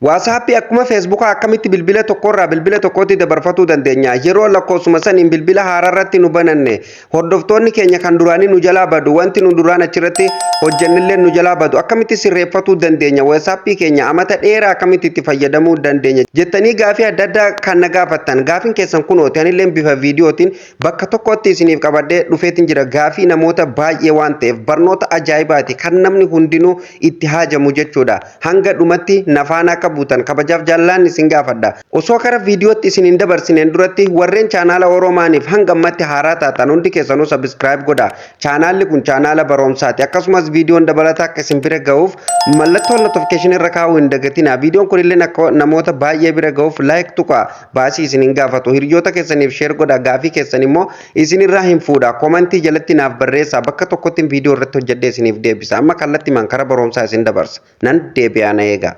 WhatsAppii akkuma Facebookaa akkamitti bilbila tokkorraa bilbila tokkotti dabarfatuu dandeenya? Yeroo lakkoofsuma saniin bilbila haaraa irratti nu bananne, hordoftoonni keenya kan duraanii nu jalaa badu, wanti nu duraan achirratti hojjennillee nu jalaa badu, akkamitti sirreeffatuu dandeenya? WhatsAppii keenya amata dheeraa akkamitti itti fayyadamuu dandeenya? Jettanii gaafii adda addaa kan na gaafattan, gaafiin keessan kunooti. Anillee bifa viidiyootiin bakka tokkotti isiniif qabadhee dhufeetiin jira. Gaafii namoota baay'ee waan ta'eef, barnoota ajaa'ibaati kan namni hundinuu itti haajamu jechuudha. Hanga dhumatti nafaana akka buutan kabajaaf jaalallaan isin gaafadha. Osoo kara viidiyootti isin hin dabarsineen duratti, warreen chaanaala Oromaaniif hanga ammatti haaraa taatan hundi keessanuu subscribe godha. Chaanaalli kun chaanaala barumsaati. Akkasumas viidiyoon dabalataa akka isin bira ga'uuf mallattoo notification irra kaa'uu hin dagatina. Viidiyoon kun illee akka namoota baay'ee bira ga'uuf like tuqa, baasii isin hin gaafatu. Hiriyoota keessaniif share godha. Gaafii keessan immoo isin irraa hin fuudha. Commentii jalatti naaf barreessaa. Bakka tokkotti viidiyoo irratti hojjedhee isiniif deebisa. Amma kallattimaan kara barumsaa isin dabarsa. Nan deebi'aa, na eegaa.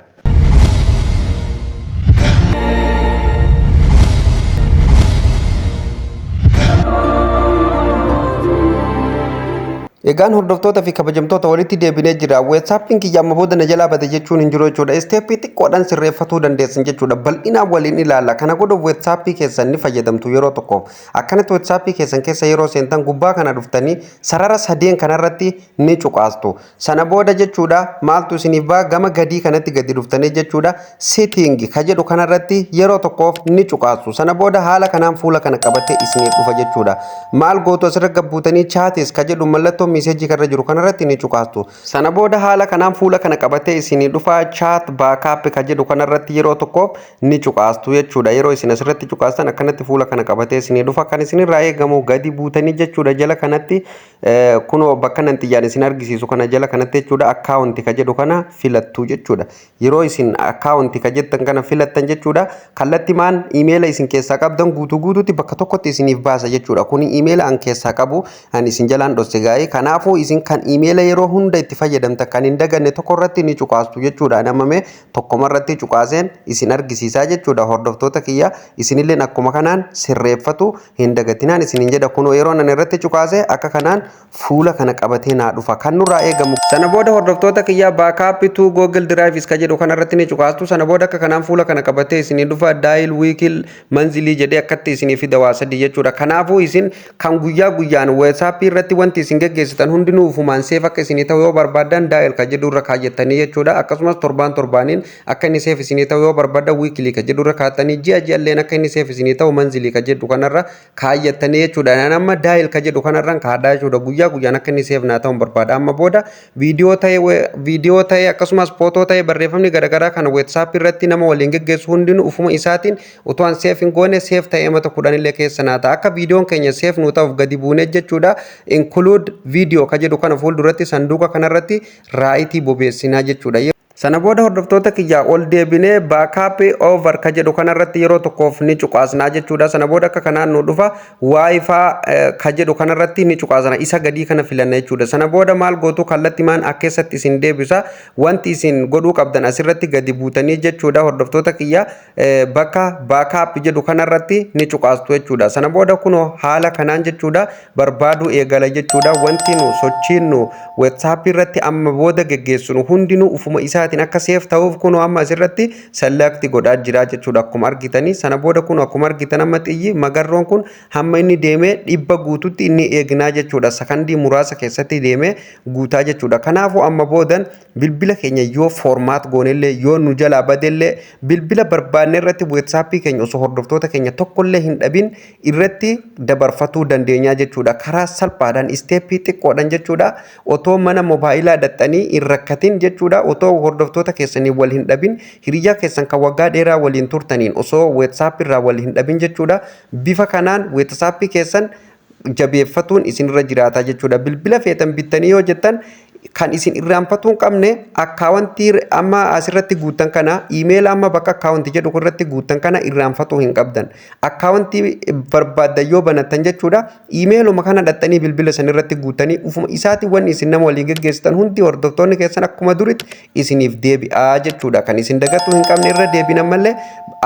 Egaan hordoftoota fi kabajamtoota, walitti deebinee jira. WhatsAppiin kiyya amma booda na jalaa bade jechuun hin jiru jechuudha. Steppii xiqqoodhaan sirreeffatuu dandeessan jechuudha. Bal'inaan waliin ilaalla. Kana godhuuf WhatsAppii keessan ni fayyadamtu yeroo tokkoof. Akkanatti WhatsAppii keessan keessa yeroo seentan, gubbaa kana dhuftanii sarara sadeen kanarratti ni cuqaastu. Sana booda jechuudha, maaltu isiniif ba'a? Gama gadii kanatti gadi dhuftanii jechuudha, setting ka jedhu kanarratti yeroo tokkoof ni cuqaastu. Sana booda haala kanaan fuula kana qabatee isiniif dhufa jechuudha. Maal gootu? Asirra gabbuutanii chats ka jedhu, mallattoo messageii karra jiru kanarratti ni cuqaastu. Sana booda haala kanaan fuula kana qabatee isinii dhufa. Chat backup ka jedhu kanarratti yeroo tokkoof ni cuqaastu jechuudha. Yeroo isin asirratti cuqaastan akkanatti fuula kana qabatee isinii dhufa. Kan isinirraa eegamu gadi buutanii jechuudha, jala kanatti kunoo bakka nan xiyyaan isin argisiisu kana jala kanatti jechuudha, account ka jedhu kana filattu jechuudha. Yeroo isin account ka jettan kana filattan jechuudha, kallattimaan imeela isin keessaa qabdan guutuu guutuutti bakka tokkotti isiniif baasa jechuudha. Kuni imeela an keessaa qabu an isin jalaan dhosse gaa'ee. Kanaafuu isin kan imeela yeroo hunda itti fayyadamtan, kan hin daganne tokko irratti ni cuqaastu jechuudha. Ani ammamee tokkoma irratti cuqaaseen isin argisiisaa jechuudha. Hordoftoota kiyya, isinilleen akkuma kanaan sirreeffatu hin dagatinaan isinin jedha. Kunoo yeroo nan irratti cuqaase akka kanaan fuula kana qabatee naa dhufa. Kan nurraa eegamu sana booda, hordoftoota kiyya, backup to Google Drive ka jedhu kanarratti ni cuqaastu. Sana booda akka kanaan fuula kana qabatee isinii dhufa. Daily, weekly, monthly jedhee akkatti isinii fida, waa sadii jechuudha. Kanaafuu isin kan guyyaa guyyaan WhatsApp irratti wanti isin geggeessitan hundinuu ufumaan save akka isinii ta'u yoo barbaaddan, daily ka jedhu irra kaayyattanii jechuudha. Akkasumas torbaan torbaaniin akka inni save isinii ta'u yoo barbaaddan, weekly ka jedhu irra kaa'attanii, ji'a ji'alleen akka inni save isinii ta'u, monthly ka jedhu kanarra kaayyattanii jechuudha. Ani amma daily ka jedhu kanarraan kaadhaa jechuudha. Guyyaa guyyaan akka inni save naa ta'u barbaada. Amma booda viidiyoo ta'e, akkasumas footoo ta'e, barreeffamni garaagaraa kan WhatsApp irratti nama waliin geggeessu hundinuu ufuma isaatiin utuu an save hin goone save ta'ee mata 10illee keessa naa ta'a. Akka viidiyoon keenya save nuu ta'uuf gadi buunee jechuudha, include video ka jedhu kana fuulduratti sanduuqa kanarratti rightii bobeessinaa jechuudha. Sana booda, hordoftoota kiyyaa, ol deebinee backup over ka jedhu kanarratti yeroo tokkoof ni cuqaasnaa jechuudha. Sana booda akka kanaan nu dhufa. WiFi ka jedhu kanarratti ni cuqaasna. Isa gadii kana filanna jechuudha. Sana booda maal gootu? Kallattimaan akkeessatti isin deebisa. Wanti isin godhuu qabdan asirratti gadi buutanii jechuudha, hordoftoota kiyya, bakka backup jedhu kanarratti ni cuqaastu jechuudha. Sana booda kunoo haala kanaan jechuudha, barbaaduu eegala jechuudha. Wanti nu sochiin nu WhatsApp irratti amma booda geggeessinu hundinuu ufuma isaatiin akka save ta'uuf kunoo amma asirratti select godhaa jira jechuudha, akkuma argitanii. Sana booda kun akkuma argitan amma xiyyi magarroon kun hamma inni deemee 100 guututti inni eegnaa jechuudha. Sakandii muraasa keessatti deemee guutaa jechuudha. Kanaafuu amma boodan bilbila keenya yoo format goonellee, yoo nu jalaa badellee, bilbila barbaanne irratti WhatsAppii keenya osoo hordoftoota keenya tokkollee hin dhabin irratti dabarfatuu dandeenya jechuudha. Karaa salphaadhaan, steppii xiqqoodhaan jechuudha. Otoo mana mobaayilaa dhaxxanii hin rakkatin jechuudha. Otoo hordoftoota keessanii wal hin dhabin, hiriyaa keessan kan waggaa dheeraa waliin turtaniin osoo WhatsApp irraa wal hin dhabin jechuudha. Bifa kanaan WhatsAppii keessan jabeeffatuun isinirra jiraata jechuudha. Bilbila feetan bittanii yoo jettan, kan isin irraanfatuu hin qabne accountii amma asirratti guuttan kana, iimeela amma bakka accountii jedhu irratti guuttan kana irraanfatuu hin qabdan. Accountii barbaaddan yoo banattan jechuudha, iimeeluma kana dhaxxanii bilbila san irratti guuttanii ufuma isaatiin wanni isin nama waliin geggeessitan hundi, hordoftoonni keessan akkuma duritti isiniif deebi'aa jechuudha. Kan isin dagatuu hin qabne, irra deebinan malee,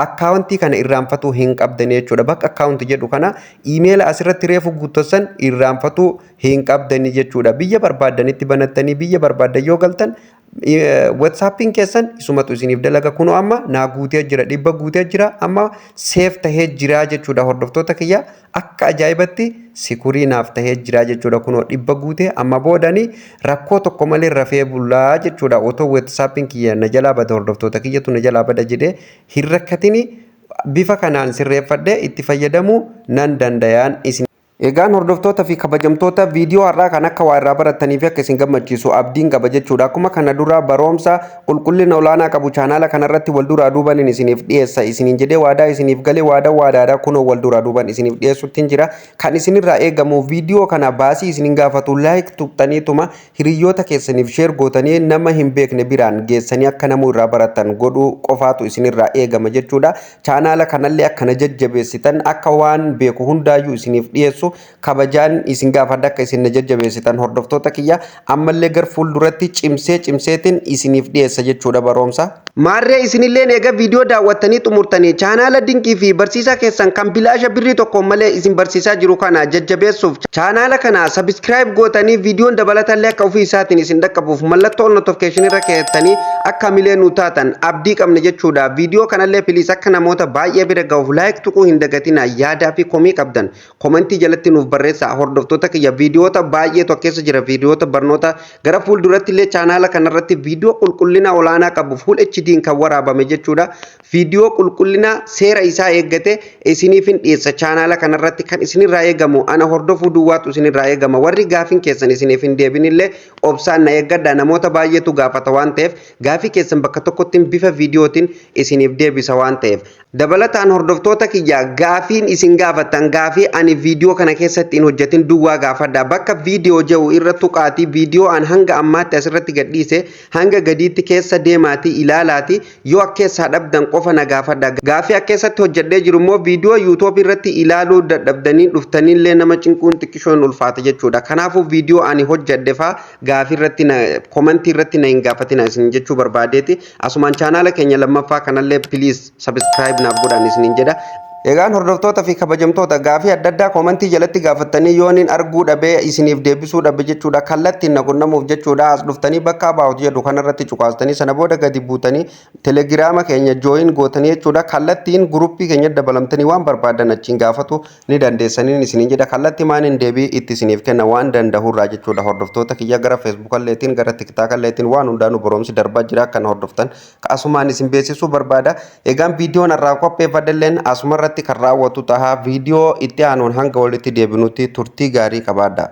accountii kana irraanfatuu hin qabdan jechuudha. Bakka accountii jedhu kana iimeela asirratti reefu guuttassan irraanfatuu hin qabdani jechuudha. Biyya barbaaddanitti banattanii biyya barbaaddan yoo galtan WhatsAppiin keessan isumatu isiniif dalaga. Kunoo amma naa guutee jira, 100 guutee jira, amma safe tahee jira jechuudha. Hordoftoota kiyya, akka ajaa'ibatti secure naaf tahee jira jechuudha. Kunoo 100 guutee, amma boodani rakkoo tokko malee rafee bullaa jechuudha. Otoo WhatsAppiin kiyya na jalaa bada, hordoftoota kiyyatu na jalaa bada jedhee hin rakkatini, bifa kanaan sirreeffadhee itti fayyadamuu nan dandayaan isin. Egaan hordoftoota fi kabajamtoota, viidiyoo har'aa kan akka waa irraa baratanii fi akka isin gammachiisu abdiin qaba jechuudha. Akkuma kana dura baroomsa qulqullina olaanaa qabu chaanaala kanarratti wal duraa duuban isiniif dhiyeessa isiniin jedhee waadaa isiniif galee, waadaa waadaadha, kunoo wal duraa duuban isiniif dhiyeessutti jira. Kan isinirraa eegamu viidiyoo kana baasii isinin gaafatu like tuqxaniituma hiriyoota keessaniif share gootanii nama hin beekne biraan geessanii akka namuu irraa baratan godhuu qofaatu isinirraa eegama jechuudha. Chaanaala kanallee akkana jajjabeessitan, akka waan beeku hundaayyuu isiniif dhiyeessu kabajaan isin gaafadha, akka isin na jajjabeessitan. Hordoftoota kiyya, ammallee gar fuulduratti cimsee cimseetiin isiniif dhiyeessa jechuudha baroomsa. Maarree isinilleen eega viidiyoo daawwattanii xumurtanii chaanaala dinqii fi barsiisaa keessan kan bilaasha birrii tokko malee isin barsiisaa jiru kana jajjabeessuuf chaanaala kana subscribe gootanii, viidiyoon dabalatallee akka ofii isaatiin isin dhaqqabuuf mallattoo notification irra keettanii akka milee nu taatan abdii qabna jechuudha. Viidiyoo kanallee please akka namoota baay'ee bira ga'uuf like tuquu hin dagatina. Yaadaa fi komii qabdan komentii jalatti nuuf barreessaa. Hordoftoota kiyya, viidiyoota baay'eetu keessa jira, viidiyoota barnoota. Gara fuulduratti illee chaanaala kanarratti viidiyoo qulqullina olaanaa qabu full HD kan waraabame jechuudha. Viidiyoo qulqullina seera isaa eeggate isiniifin dhiyeessa chaanaala kanarratti. Kan isinirraa eegamu ana hordofuu duwwaatu isinirraa eegama. Warri gaafiin keessan isiniif hin deebinillee obsaan na eeggadha. Namoota baay'eetu gaafata waan ta'eef, gaafii keessan bakka tokkotti bifa viidiyootiin isiniif deebisa waan ta'eef. Dabalataan hordoftoota kiyya, gaafiin isin gaafattan gaafii ani viidiyoo kana keessatti hin hojjetin duwwaa gaafadha. Bakka viidiyoo jedhu irra tuqaatii viidiyoo an hanga ammaatti asirratti gadhiise hanga gadiitti keessa deemaatii ilaalaati, yoo akkeessaa dhabdan qofa na gaafadha. Gaafii akkeessatti hojjedhee jiru immoo viidiyoo YouTube irratti ilaaluu dadhabdanii dhuftaniillee nama cinquun xiqqishoon ulfaata jechuudha. Kanaafuu viidiyoo ani hojjedhe faa gaafii irratti na komentii irratti na hin gaafatina isin jechuu barbaadeeti. Asumaan chaanaala keenya lammaffaa kanallee please subscribe naaf godhaan isiniin jedha. Egaan hordoftoota fi kabajamtoota, gaafii adda addaa komentii jalatti gaafattanii yooniin arguu dhabee isiniif deebisuu dhabe jechuudha. Kallattiin na qunnamuuf jechuudha. As dhuftanii bakka about jedhu kanarratti cuqaastanii, sana booda gadi buutanii Telegiraama keenya join gootanii jechuudha. Kallattiin guruppii keenya dabalamtanii waan barbaadan achiin gaafatu ni dandeessaniin isiniin jedha. Kallattii maaniin deebii itti isiniif kenna waan danda'urraa jechuudha. Hordoftoota kiyya, gara Feesbuukalleetiin, gara Tiktaakalleetiin waan hundaanuu barumsi darbaa jira, kan hordoftan asumaan isin beeksisuu barbaada. Egaan viidiyoon har'aa qopheeffadhelleen asuma irratti kan raawwatu ta'a. Viidiyoo itti aanuun hanga walitti deebinutti turtii gaarii qabaadha.